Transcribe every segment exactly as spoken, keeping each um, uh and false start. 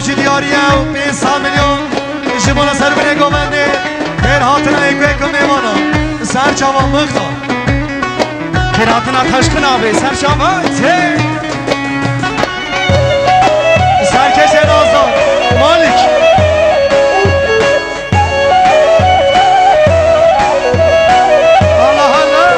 Ji diyariye û pênc sed milyon ji bona ser binê govendê. Xêr hatina êk êk mêvana. Ser çavan mixta. Xêr hatina Taşkın abi. Ser çavan. Tê. Serkeşê Nazan. Malik. Allah Allah.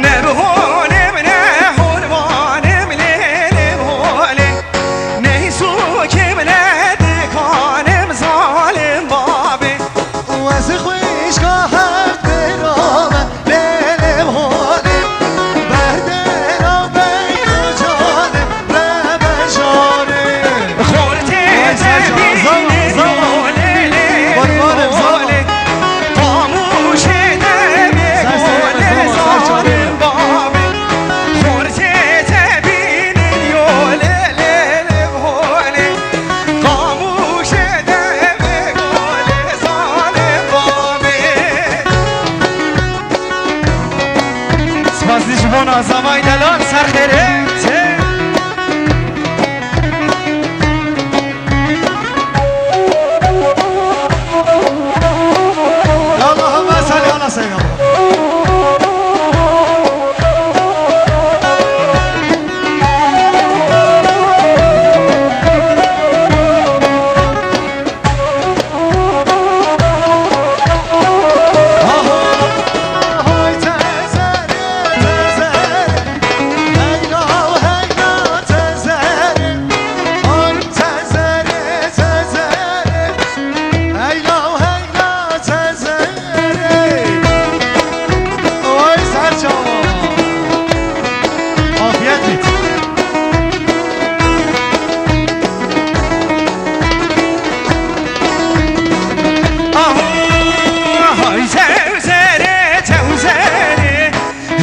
Ne bi holê min e, holvanim lêlim holê. Ne hîsokê min e, dikanim zalim babê. Wezî xwişka her pêra me. Lêlê holê, berdêra beyno canê, rebejarê. Xortê Ay, te Sercan, bînin zaman, zaman. Yo lêlê Kurbanım, zaman. Holê, qamûşê te bê Sen söyle, golê zaman, Sercan, zalim evet. Babê. Xortê te bînin yo lêlê holê. Qamûşê devê golê zalê babê. Spasî ji bo Nazamay delal ser xêrê. Allahümme salli ala seyyidina. Heyla, heyla, tezerê. Oy, ser çava. Afiyet bit. Aha, hay tezerê, tezerê.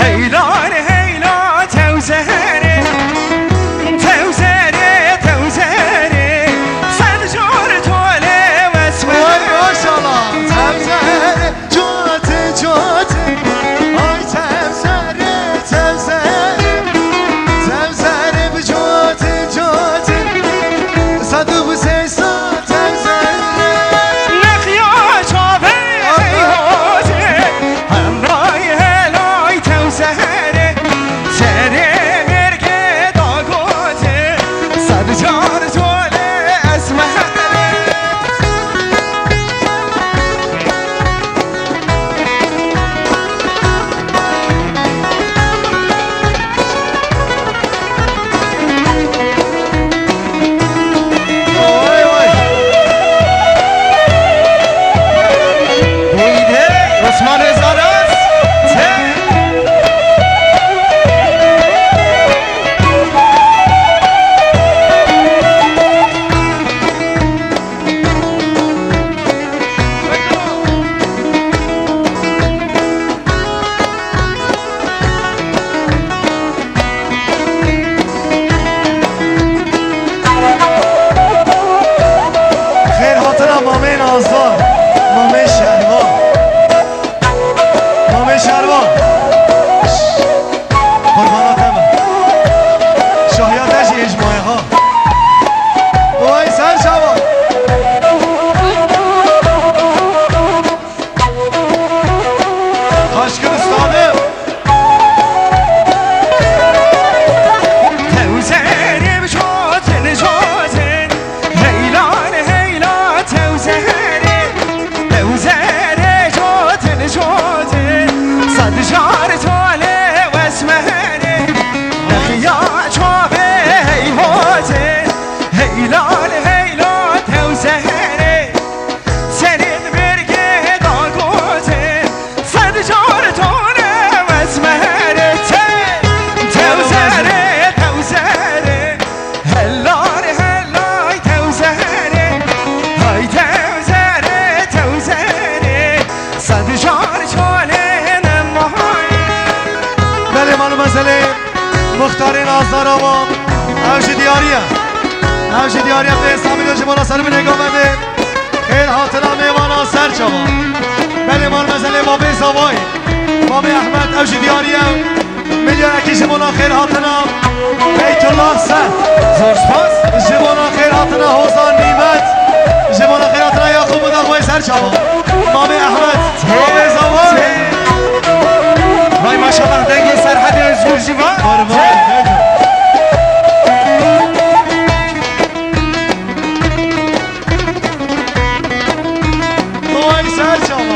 Heyla re heyla tewzere, tewzere, tewzere. Sed car tole wesme. Oy, maşallah. Tewzere, cote, cote. Ay tewzere, tewzere. Tewzere bi cote, cote. Sed û sês. Nexya çavê heyhatê, hemrayê helay tewzerê, serê mêrgê dagotê, sed car tolê esmerê. Vay, vay. Beyde Osman Reza Ras. Te. Xêr hatina mamê Nazan, mamê Şervan. Mamê Şervan. Qurbana te me. Şahiya te jî ê ji mayê ha. Oy ser çavan. Aşkın üstadım. Tewzerê bi cotin cotin, heylan heyla tewzerê. Tewzerê cotin cotin, sed car tolê wesmerê. Nexiya çavê heyhotin, heylan heyla tewzerê. Serên mêrgê dagotin, sed car tone wesmerê te. Tewzerê, tewzerê, hellarê, hellay tewzerê. Hay tewzerê, tewzerê, sed car tone nemay. Belê, malum mesele. Muxtarê Nazar Awa, ev ji diyariye. Ev ji diyariye pê Samî de ji bona ser binê govendê. Xêr hatina mêvana ser çava. Belê Zavay, Mamê Ehmed, ew jî diyar e. Milyonekî ji bona xêr hatina. Beytullah Se. Zor spas. Ji bona xêr hatina Hozan Nîmet. Ji bona xêr hatina Yaqûb Daxwayî Serçava. Mamê Ehmed, Mamê Zavay. Vay maşallah, dengê Serhedê Özgür jî var. Qurban, Beytullah. Vay Serçava.